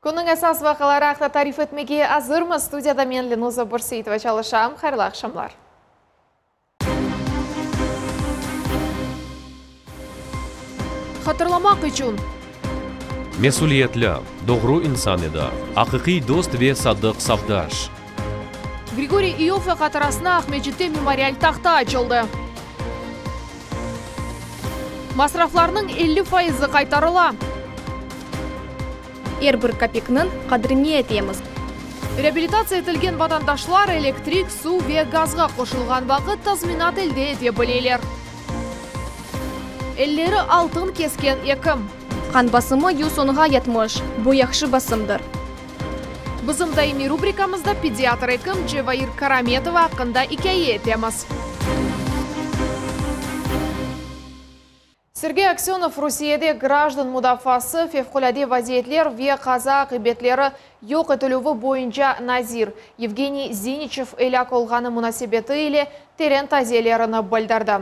Künniñ esas vaqiaları aqta tarif etmege azırmız. Studiyada men, Lenuza Bürseitova, çalışam. Hayırlı aqşamlar. Hatırlamaq içün. Mesüliyetli, doğru insan edi, aqiqiy dost ve sadıq safdaş. Grigoriy İoffe hatırasına Aqmescitte memorial tahta açıldı. Masraflarnıñ 50 fayızı qaytarıla. Er bir kapikniñ qadrini etemiz. Reabilitatsiya etilgen vatandaşlar elektrik, suv ve gazğa qoşulğan vaqıt tazminat elde ete bileler. Elleri altın kesken ekim. Qan basımı 110-ğa 70, bu yahşı basımdır. Bizim daimiy rubrikamızda pediatr ekim Cevair Karametova aqqında ikâye etemiz. Sergey Aksönov Rusiyede grajdan mudafaası, fevqulâde vaziyetler ve qaza aqibetleri yoq etilüvi boyunca nazir Yevgeniy Ziniçev elâk olğanı munasebeti ile teren taziyelerini bildirdi.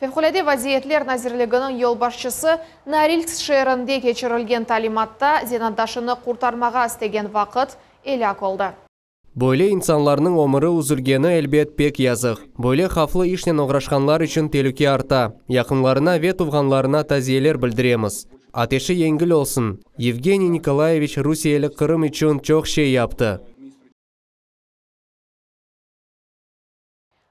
Fevqulâde vaziyetler nazirliginiñ yolbaşçısı Norilsk şeerinde keçirilgen talimatta zenaatdaşını qurtarmağa istegen vaqıt elâk oldı. Böyle insanlarnıñ ömüri üzülgeni, elbet, pek yazıq. Böyle havflı işnen oğraşqanlar içün telüke arta. Yaqınlarına ve tuvğanlarına taziyeler bildiremiz. Ateşi yengil olsun. Yevgeniy Nikolayeviç rusiyeli Qırım içün çoq şey yaptı.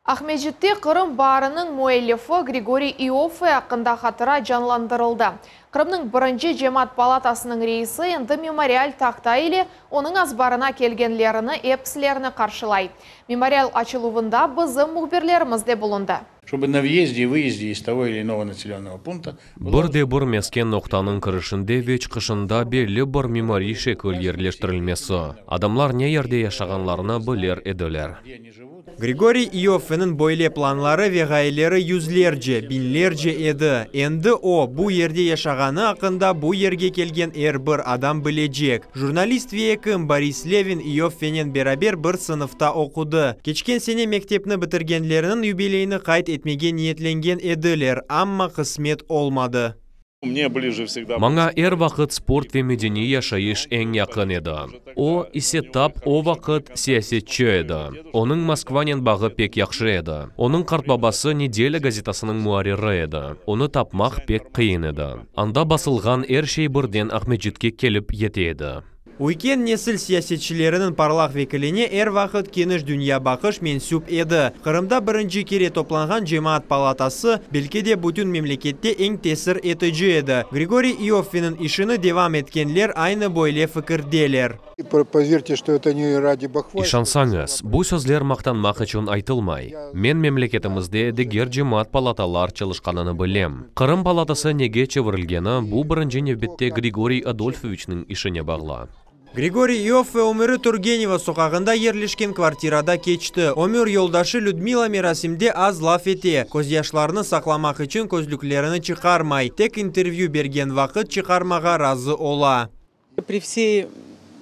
Aqmescitte Qırım baariniñ müellifi Grigoriy İoffe aqqında hatıra canlandırıldı. Qırımnıñ birinci cemaat palatasınıñ reisi endi memorial tahta ile onıñ azbarına kelgenlerini episilerini qarşılay. Memorial açıluvında bizim mühbirlerimiz de bulundı. Ştobu na vıyezde i vıyezde iz togo ili inogo naselenogo punkta Bir de bir mesken noqtanıñ kirişinde ve çıqışında belli bir mimariy şekil yerleştirilmesi, adamlar ne yerde yaşağanlarını biler ediler. Grigoriy İoffeniñ böyle planları ve ğayeleri yüzlerce, biñlerce edi. Endi o, bu yerde yaşağanı aqqında bu yerge kelgen er bir adam bilecek. Jurnalist ve ekim Boris Levin İoffenen beraber bir sınıfta oqudı. Keçken sene mektepni bitirgenleriniñ yubileyini qayd etmege niyetlengen ediler, amma qısmet olmadı. Maña er vaqıt sport ve medeniy yaşayış eñ yaqın edi. O, ise tap o vaqıt siyasetçi edi. Onıñ Moskvanen bağı pek yahşı edi. Onıñ qartbabası Nedelya gazetasınıñ muarriri edi. Onı tapmaq pek qıyın edi. Anda basılğan er şey birden Aqmescitke kelip yete edi. Üyken nesil siyasetçileriniñ parlaq vekiline er vaqıt keniş dünyabaqış mensüp edi. Qırımda birinci kere toplanğan Cemaat palatası, belki de bütün memlekette eñ tesir etici edi. Grigoriy İoffeniñ işini devam etkenler aynı böyle fikirdeler. İşansañız, bu sözler maqtanmaq içün aytılmay. Men memleketimizde diger cemaat palatalar çalışqanını bilem. Qırım palatası nege çevirilgeni, bu birinci nevbette Grigoriy Adolfoviçniñ işine bağlı. Grigoriy İoffe ömüri Turgeneva soqağında yerleşken kvartirada keçti. Ömür yoldaşı Lüdmila merasimde az laf ete, közyaşlarını saqlamaq içün közlüklerini çıqarmay, tek intervyü bergen vaqıt çıqarmağa razı ola. Pri vsey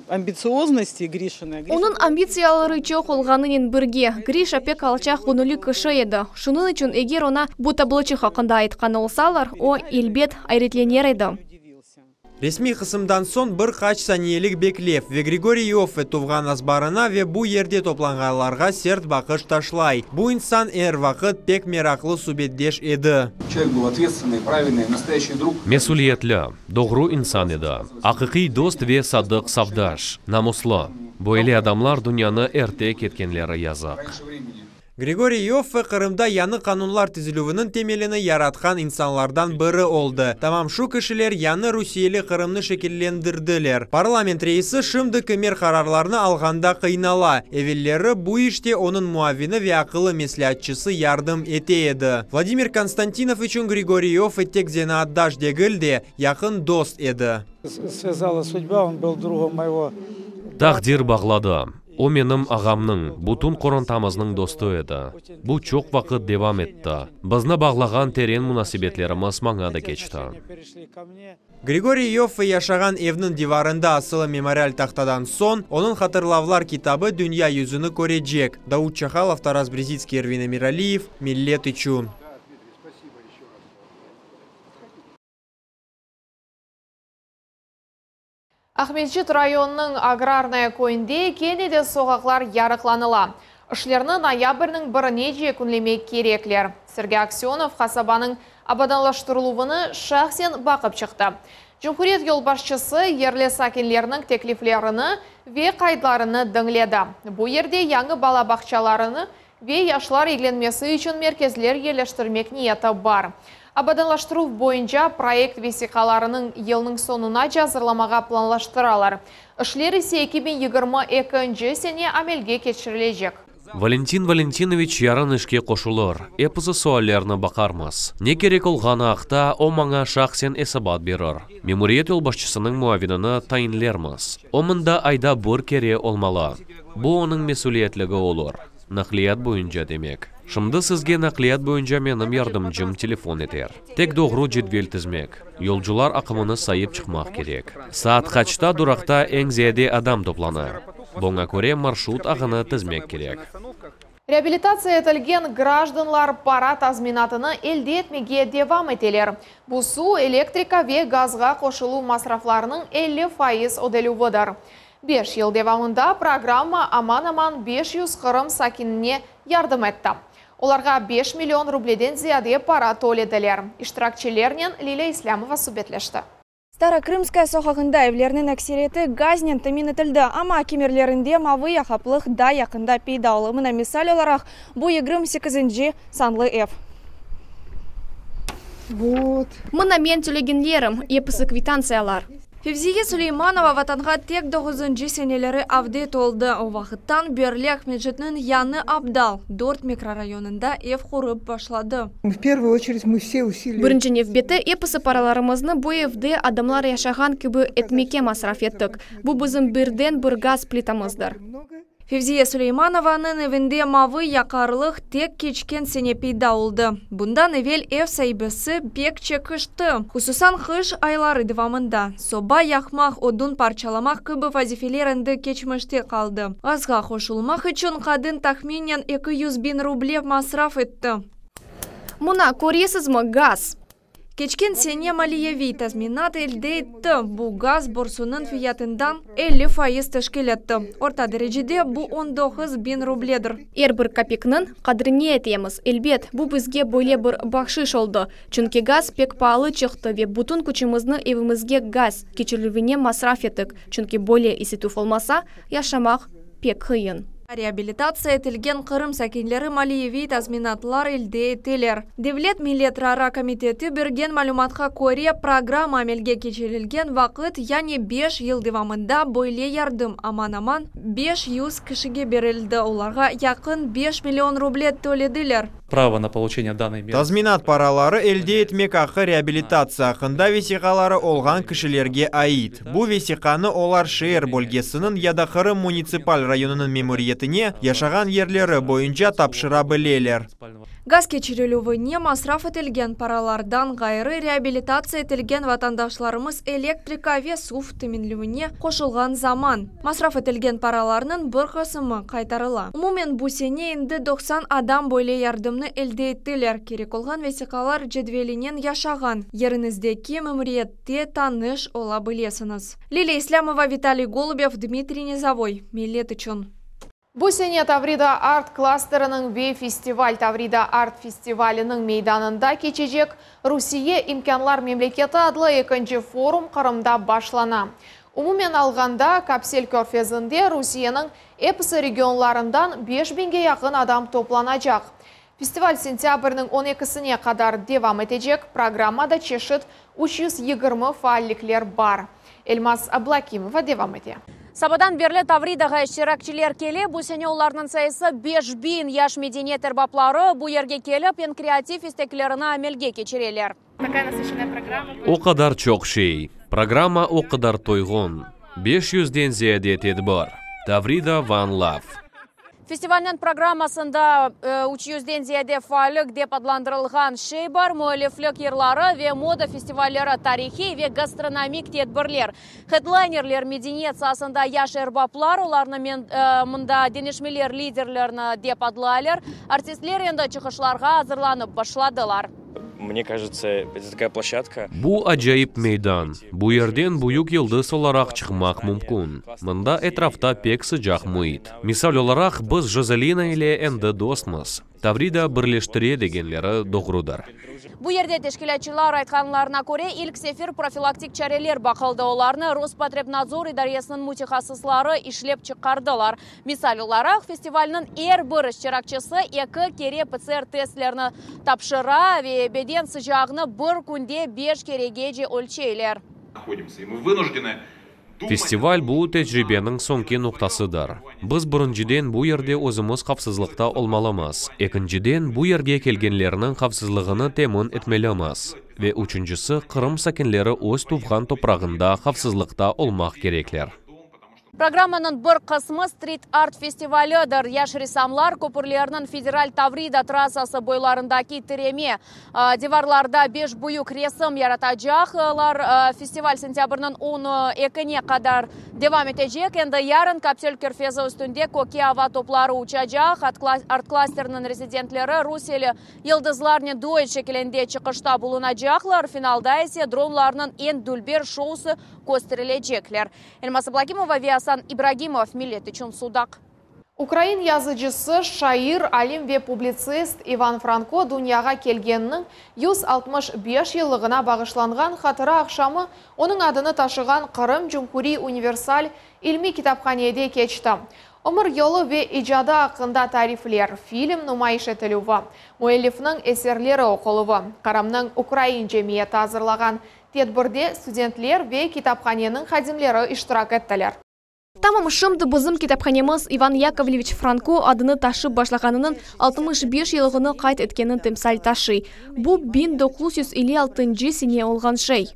ambitsioznosti Grişinıy, Grişa. Onıñ ambitsiyaları çoq olğanınen birge, Grişa pek alçaq göñülli kişi edi. Şunıñ içün eger oña bu tabloçıq aqqında aytqan olsalar, o, elbet, ayretlener edi. Resmiy qısımdan soñ bir qaç saniyelik beklev ve Grigoriy İoffe tuvğan azbarına ve bu yerde toplanğanlarğa sert baqış taşlay. Bu insan er vaqıt pek meraqlı subetdeş edi. Çelovek byl otvetstvenıy, pravilnıy, nastoyaşçiy drug. Mesüliyetli, doğru insan edi. Aqiqiy dost ve sadıq safdaş. Namuslı. Böyle adamlar dünyanı erte ketkenleri yazıq. Grigoriy İoffe Qırımda yañı qanunlar tizilüviniñ temelini yaratqan insanlardan biri oldı. Tamam şu kişiler yañı rusiyeli Qırımnı şekillendirdiler. Parlament reisi şimdi kimer qararlarnı alğanda qıynala. Evelleri bu işte onıñ muavini ve aqıllı mesleatçısı yardım ete edi. Vladimir Konstantinov içün Grigoriy İoffe tek zenaatdaş degil de, yaqın dost edi. Svâzala sudba, on byl drugom moyego. Taqdir bağladı. O menim ağamnıñ, bütün qorantamıznıñ dostu edi. Bu çoq vaqıt devam etti. Bizni bağlağan teren munasebetlerimiz maña da keçti. Grigoriy İoffe yaşağan evniñ divarında asılı memorial tahtadan soñ, onıñ hatırlavlar kitabı dünya yüzüni körecek. Davut Çahalov, Taras Brezitskiy, Ervin Emiraliyev, Millet içün. Aqmescit rayonınıñ Agrarnaya köyünde kene de soqaqlar yarıqlanıla. İşlerni noyabrniñ birinece yekünlemek kerekler. Sergey Aksönov qasabanıñ abadanlaştırıluvını şahsen baqıp çıqtı. Cumhuriyet yolbaşçısı yerli sakinlerniñ tekliflerini ve qaydlarını diñledi. Bu yerde yañı bala bağçalarını ve yaşlar eglenmesi içün merkezler yerleştirmek niyeti bar. Abadanlaştıruv boyunca proyekt vesiqalarınıñ yılnıñ soñunace azırlamağa planlaştıralar. İşler ise 2022-nci sene amelge keçirilecek. Valentin Valentinoviç yarın işke qoşulır, episi suallerni baqarmız. Ne kerek olğanı aqta o maña şahsen esabat berir. Memuriyet yolbaşçısınıñ muavinini tayinlermiz. O mında ayda bir kere olmalı. Bu onıñ mesüliyetligi olur. Naqliyat boyunca demek. Şimdi sizge naqliyat boyunca menim yardımcım telefon eter. Tek doğru cedvel tizmek, yolcular aqımını sayıp çıqmaq kerek. Saat qaçta duraqta eñ ziyade adam toplana, buña köre marşrut ağını tizmek kerek. Reabilitatsiya etilgen grajdanlar para tazminatını elde etmege devam eteler. Bu suv, elektrika ve gazğa qoşuluv masraflarınıñ 50% ödelüvidir. Beş yıl devamında programma aman-aman 500 Qırım sakinine yardım etti. Olarğa 5 million rubleden ziyade para tölediler. İştirakçilernen Lilâ İslâmova subetleşti. Starokrımskaya soqağında evlerniñ ekseriyeti gaznen temin etildi, amma kimerlerinde mavı yaqaplıq da yaqında peyda oldı. Mına misal olaraq, bu 28-nci sanlı ev. Вот. Mına men tölegenlerim, episi kvitantsiyalar. Fevziye Suleymanova vatanğa tek doquzıncı seneleri avdet oldı. O vaqıttan berli Aqmescitniñ Yañı Abdal dört mikrorayonında ev qurıp başladı. В первую очередь мы все усилия. Birinci nevbette episi paralarımıznı bu evde adamlar yaşağan kibi etmege masraf ettik. Bu bizim birden bir gaz plitamızdır. Fevziye Suleymanovanıñ evinde mavı yaqarlıq tek keçken sene peyda oldı. Bundan evel ev saibesi pek çekişti, hususan qış ayları devamında. Soba yaqmaq, odun parçalamaq kibi vazifeler endi keçmişte qaldı. Gazğa qoşulmaq içün qadın tahminen 200 biñ ruble masraf etti. Mına, köresizmi, gaz. Keçken sene maliyeviy tazminat elde etti. Bu gaz borsunıñ fiyatından 50% teşkil etti. Orta derecede bu 19 biñ rubledir. Er bir kapikniñ qadrini etemiz. Elbet, bu bizge böyle bir bahşış oldı. Çünki gaz pek paalı çıqtı ve bütün küçümizni evimizge gaz keçirilüvine masraf ettik. Çünki böyle isituv olmasa, yaşamaq pek qıyın. Reabilitatsiya etilgen Qırım sakinleri maliyeviy tazminatlar elde eteler. Devlet milletlerara komiteti bergen malümatqa köre, programma amelge keçirilgen vaqıt, yani 5 yıl devamında böyle yardım aman-aman 500 kişige berildi. Olarğa yaqın 5 million ruble tölediler. Право на получение данной меры. Tazminat paraları elde etmek aqqı reabilitatsiya aqqında vesiqaları olğan kişilerge ait. Bu vesiqanı olar şeer bölgesiniñ ya da Qırım munitsipal rayonınıñ memuriyetine yaşağan yerleri boyunca tapşıra bileler. Gaz keçirilüvine masraf etilgen paralardan ğayrı reabilitatsiya etilgen vatandaşlarımız elektrika ve suv teminlevine qoşulğan zaman masraf etilgen paralarnıñ bir qısmı qaytarıla. Umumen bu sene endi 90 adam böyle yardımnı elde ettiler. Kerek olğan vesiqalar cedvelinen yaşağan yeriñizdeki memuriyette tanış ola bilesiñiz. Lilâ İslâmova, Vitaliy Golubev, Dmitriy Nizovoy. Millet içün. Bu sene Tavrida Art klasteriniñ ve festival Tavrida Art festivaliniñ meydanında keçecek Rusiye imkânlar memleketi adlı ekinci forum Qırımda başlana. Umumen alğanda Kapsel körfezinde Rusiyeniñ episi regionlarından 5000-ge yaqın adam toplanacaq. Festival sentâbrniñ 12-sine qadar devam etecek. Programmada çeşit 320 faallikler bar. Elmaz Ablâkimova devam ete. Sabadan berli Tavridağa iştirakçiler kele. Bu sene olarnıñ sayısı 5000 yaş medeniyet erbapları bu yerge kelip, eñ kreativ isteklerini amelge keçireler. Такая насыщенная программа. O qadar çoq şey. Programma o qadar toyğun. 500-den ziyade tedbir. Tavrida One Love. Festivalniñ programmasında 300-den ziyade faallik dep adlandırılğan şey bar. Müelliflik yırları ve moda festivalleri, tarihiy ve gastronomik tedbirler. Headlinerler medeniyet saasında yaş erbaplar, olarnı mında deñişmeler liderlerini dep adlaylar. Artistler endi çıqışlarğa azırlanıp başladılar. Mne kajetsâ, eto takaya ploşçadka. Bu acayip meydan. Bu yerden büyük yıldız olaraq çıqmaq mümkün. Mında etrafta pek sıcaq müit. Misal olaraq, biz Jozelina ile endi dostmız. Tavrida birleştire degenleri doğrudır. Bu yerde teşkilâtçılar aytqanlarına köre, ilk sefer profilaktik çareler baqıldı. Olarnı Rospotrebnadzor idaresiniñ mütehassısları işlep çıqardılar. Misal olaraq, festivalniñ er bir iştirakçisi eki kere PCR testlerini tapşıra ve beden sıcağını bir künde beş keregece ölçeyler. Festival bu tecribeniñ soñki noqtasıdır. Biz birinciden bu yerde özümiz havfsızlıqta olmalımız, ekinciden bu yerge kelgenlerniñ havfsızlığını temin etmelimiz ve üçüncisi Qırım sakinleri öz tuvğan toprağında havfsızlıqta olmaq kerekler. Programmanıñ bir qısmı strit-art festivalidir. Yaş ressamlar köpürlerniñ federal Tavrida trassası boylarındaki tireme divarlarda beş büyük resim yaratacaqlar. Festival sentâbrniñ on ekine qadar devam etecek. Endi yarın Kapsel körfezi üstünde kökke ava topları uçacaq. Art-klasterniñ rezidentleri rusiyeli yıldızlarnen duet şekilinde çıqışta bulunacaqlar. Finalda ise dronlarnıñ eñ dülber şousı kösterilecekler. Elmaz Ablâgimova ve Asan İbragimov, Millet içün Sudaq. Ukrain yazıcısı, şair, alim ve publitsist İvan Franko dünyağa kelgeniniñ 165 yıllığına bağışlanğan hatıra aqşamı onıñ adını taşığan Qırım Cumhuriy universal ilmiy kitaphanede keçti. Ömür yolu ve icadı aqqında tarifler, film numayış etilüvi, müellifniñ eserleri oquluvı, Qırımnıñ ukrain cemiyeti azırlağan Tedbirde studentler ve kitaphaneniñ hadimleri iştirak ettiler. Tamam şimdi bizim kitaphanemiz İvan Yakovleviç Franko adını taşıp başlağanınıñ 65 yıllığını qayd etkenini timsal taşıy. Bu, 1956 sene olğan şey.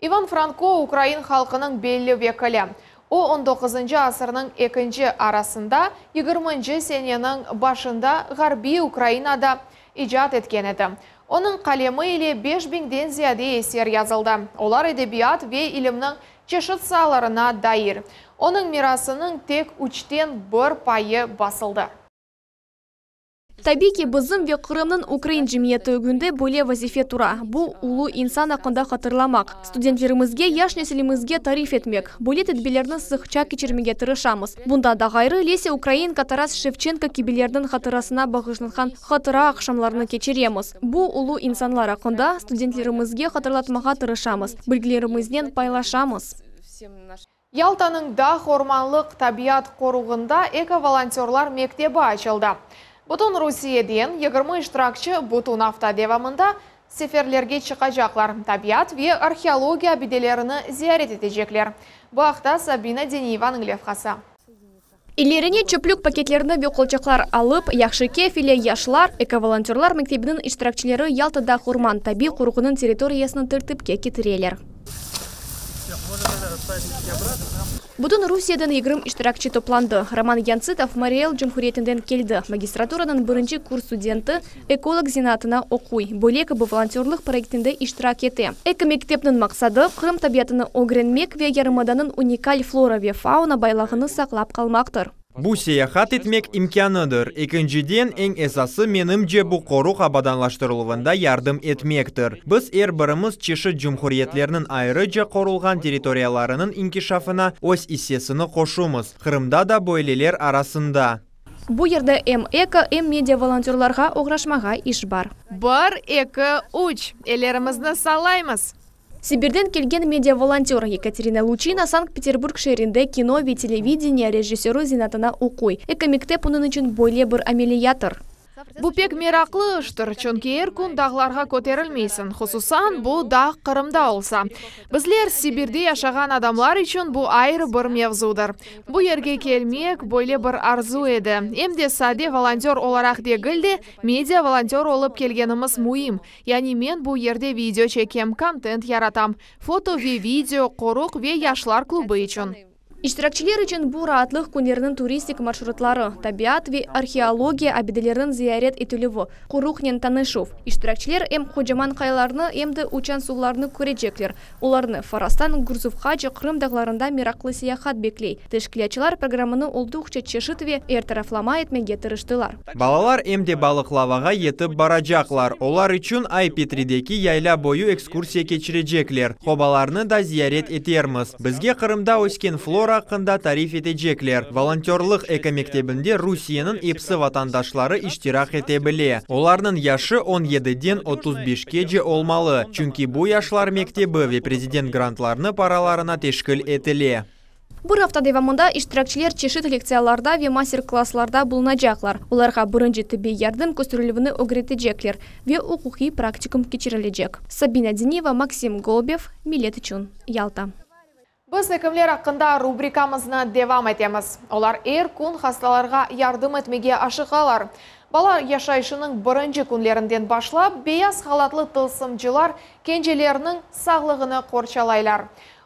İvan Franko, ukrain halqınıñ belli vekili. O, on doquzıncı asırnıñ ekinci arasında, yigirminci seneniñ başında Ğarbiy Ukrainada icat etken edi. Onıñ qalemi ile beş biñden ziyade eser yazıldı, olar edebiyat ve ilimniñ çeşit saalarına dair. Onıñ mirasınıñ tek üçten bir payı basıldı. Tabiy ki, bizim ve Qırımnıñ ukrain cemiyeti ögünde böyle vazife tura, bu ulu insan aqqında hatırlamaq, studentlerimizge, yaş nesilimizge tarif etmek. Böyle tedbirlerni sıqça keçirmege tırışamız. Bundan da ğayrı, Lesâ Ukrainka, Taras Şevçenko kibilerniñ hatırasına bağışlanğan hatıra aqşamlarını keçiremiz. Bu ulu insanlar aqqında studentlerimizge hatırlatmağa tırışamız, bilgilerimiznen paylaşamız. Yaltanıñ dağ-ormanlıq tabiat qoruğında eko-volontörlar mektebi açıldı. Bütün Rusiyeden 20 iştirakçi bütün afta devamında seferlerge çıqacaqlar, tabiat ve arheologiya abidelerini ziyaret etecekler. Bu aqta Sabina Deniyevanıñ levhası. Ellerine çöplük paketlerini ve qolçaqlar alıp, yahşı keyf ile yaşlar, eko-volontörlar mektebiniñ iştirakçileri Yalta dağ-orman tabiiy qoruğınıñ territoriyasını tertipke ketireler. Bütün Rusiyeden 20 iştirakçi toplandı. Roman Yantsıtov Mariy El Cumhuriyetinden keldi, magistraturanıñ birinci kurs studenti, ekolog zenaatına oquy, böyle kibi volontörlıq proyektinde iştirak ete. Eko-mektepniñ maqsadı, Qırım tabiatını ögrenmek ve yarımadanıñ unikal flora ve fauna baylığını saqlap qalmaqtır. Bu seyahat etmek imkânıdır. Ekinciden, eñ esası, menimce, bu qoruq abadanlaştırıluvında yardım etmektir. Biz er birimiz çeşit cumhuriyetlerniñ ayrıca qorulğan territoriyalarınıñ inkişafına öz issesini qoşumız, Qırımda da böyleler arasında. Bu yerde em eko, em media volontörlarğa oğraşmağa iş bar. Bir, eki, üç, ellerimizni sallaymız! Sibirden kelgen media-volontör Yekaterina Luçina Sankt-Peterburg şeerinde kino ve televideniye rejissörı zenaatına oquy. Ekomektep onıñ içün böyle bir ameliyatır. Bu pek meraqlı iştir, çünki er kün dağlarğa köterilmeysiñ, hususan bu dağ Qırımda olsa. Bizler, Sibirde yaşağan adamlar içün bu ayrı bir mevzudır. Bu yerge kelmek, böyle bir arzu edi. Em de sade volontör olaraq degil de, media-volontör olıp kelgenimiz müim. Yani men bu yerde video çekem, kontent yaratam, foto ve video, qoruq ve yaşlar klubı içün. İştirakçiler içün bu raatlıq künleriniñ turistik marşrutları, tabiat ve arheologiya abideleriniñ ziyaret etilüvi, qoruqnen tanışuv. İştirakçiler em qocaman qayalarnı, em de uçan suvlarnı körecekler. Olarnı Forostan Gurzufqace Qırım dağlarında meraqlı seyahat bekley. Teşkilâtçılar programmanı olduqça çeşit ve er taraflama etmege tırıştılar. Balalar em de Balıqlavağa yetip baracaqlar. Olar içün Ay-Petrideki yayla boyu ekskursiya keçirecekler. Qobalarnı da ziyaret etermiz. Bizge Qırımda ösken flora aqqında tarif etecekler. Volontörlıq ekomektebinde Rusiyeniñ epsi vatandaşları iştirak ete bile. Olarnıñ yaşı on yediden 30 beşkece olmalı, çünki bu yaşlar mektebi ve prezident grantlarını paralarına teşkil etile. Bir afta devamında iştirakçiler çeşit lektsiyalarda ve master-klasslarda bulunacaqlar. Olarğa birinci tibbiy yardım kösterilüvini ögretecekler ve uquqiy praktikum keçirilecek. Sabina Diniyeva, Maksim Golubev, Millet içün, Yalta. Biz ekimler aqqında rubrikamıznı devam etemiz. Olar er kün hastalarğa yardım etmege aşıqalar. Bala yaşayışınıñ birinci künlerinden başlap, beyaz halatlı tılsımcılar kencelerniñ sağlığını qorçalaylar.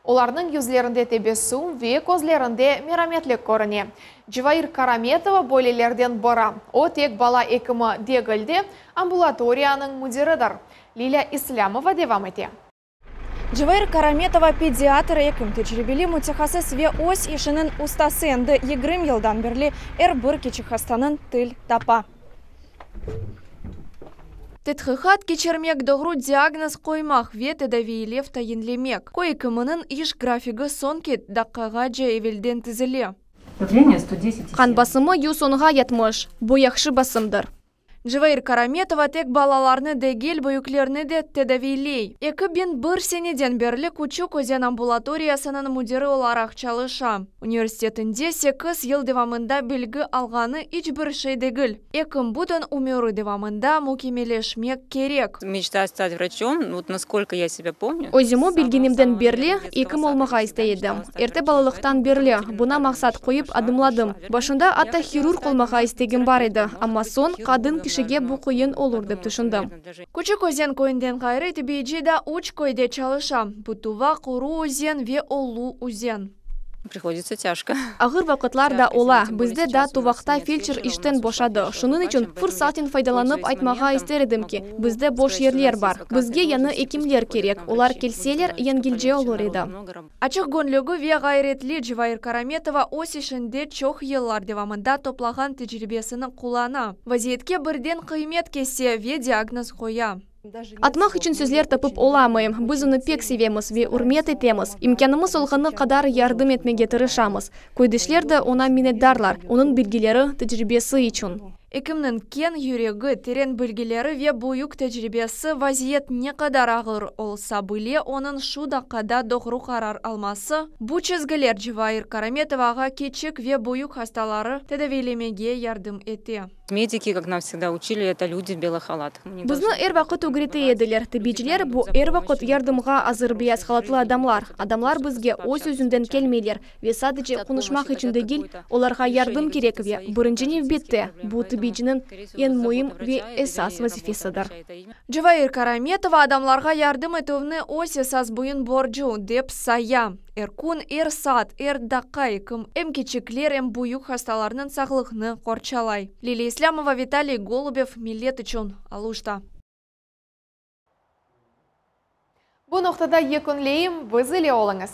Olarnıñ yüzlerinde tebessüm ve közlerinde merametlik körüne. Cevair Karametova böylelerden biri. O, tek bala ekimi degil de, ambulatoriyanıñ müdiridir. Lilâ İslâmova devam ete. Cevair Karametova pediatr ekim, tecribeli mütehassıs ve öz işiniñ ustası endi 20 yıldan berli er bir kiçik hastanıñ til tapa. Tedqiqat keçirmek, doğru diagnoz qoymaq ve tedaviylev tayinlemek, köy ekiminiñ iş grafigi soñki daqqağace evelden tizile. Qan basımı 110-ğa yetmiş, bu yahşı basımdır. Cevair Karametova tek balalarnı degil, büyüklerni de tedaviyley. 2001 seneden berli Küçük Özen ambulatoriyasınıñ müdiri olaraq çalışa. Universitetinde sekiz yıl devamında bilgi alğanı iç bir şey degil. Ekim bütün ömüri devamında mükemmeleşmek kerek. Мечта стать врачом, вот насколько я себя помню. Özümi bilgenimden berli ekim olmağa istey edim. Erte balalıqtan berli buña maqsat qoyıp adımladım. Başında atta hirurg olmağa istegim bar edi, amma soñ qadın kişige bu qıyın olur dep tüşündim. Küçük Özen köyünden ğayrı tibbiyeci daa üç köyde çalışa, Butuva, Quru Özen ve Ulu Üzen. Prihoditsâ tâjko. Ağır vaqıtlar da ola. Bizde daa tuvaqta feldşer işten boşadı. Şunıñ içün fırsaten faydalanıp aytmağa ister edim ki, bizde boş yerler bar. Bizge yañı ekimler kerek. Olar kelseler, yengilce olur edi. Açıq göñlügi ve ğayretli Cevair Karametova öz işinde çoq yıllar devamında toplağan tecribesini qullana, vaziyetke birden qıymet kese ve diagnoz qoya. Aytmaq içün sözler tapıp olamayım. Biz onı pek sevemiz ve ürmet etemiz. İmkânımız olğanı qadar yardım etmege tırışamız. Köydeşler de oña minnetdarlar, onıñ bilgileri, tecribesi içün. Ekimniñ keñ yüregi, teren bilgileri ve büyük tecribesi vaziyet ne qadar ağır olsa bile onıñ şu daqqada doğru qarar alması, bu çizgiler Cevair Karametovağa kiçik ve büyük hastaları tedaviylemege yardım ete. Mediki, kak nas vsegda učili, eto lüdi v belih halatah. Bizni er vaqıt ögrete ediler, tibbiyciler, bu er vaqıt yardımğa azır beyaz halatlı adamlar. Adamlar bizge öz-özünden kelmeyler ve sadece qonuşmaq içün degil, olarğa yardım kerek ve, birinci nevbette, bu tibbiyciniñ eñ müim ve esas vazifesidir. Cevair Karametova adamlarğa yardım etüvni öz esas boyun borcu, dep saya. Er kün, er saat, er daqqa ekim em kiçikler, em büyük hastalarnıñ sağlığını qorçalay. Liliya İslâmova, Vitaliy Golubev, Millet içün, Aluşta. Bu noqtada yekünleyim, biz ile oluñız.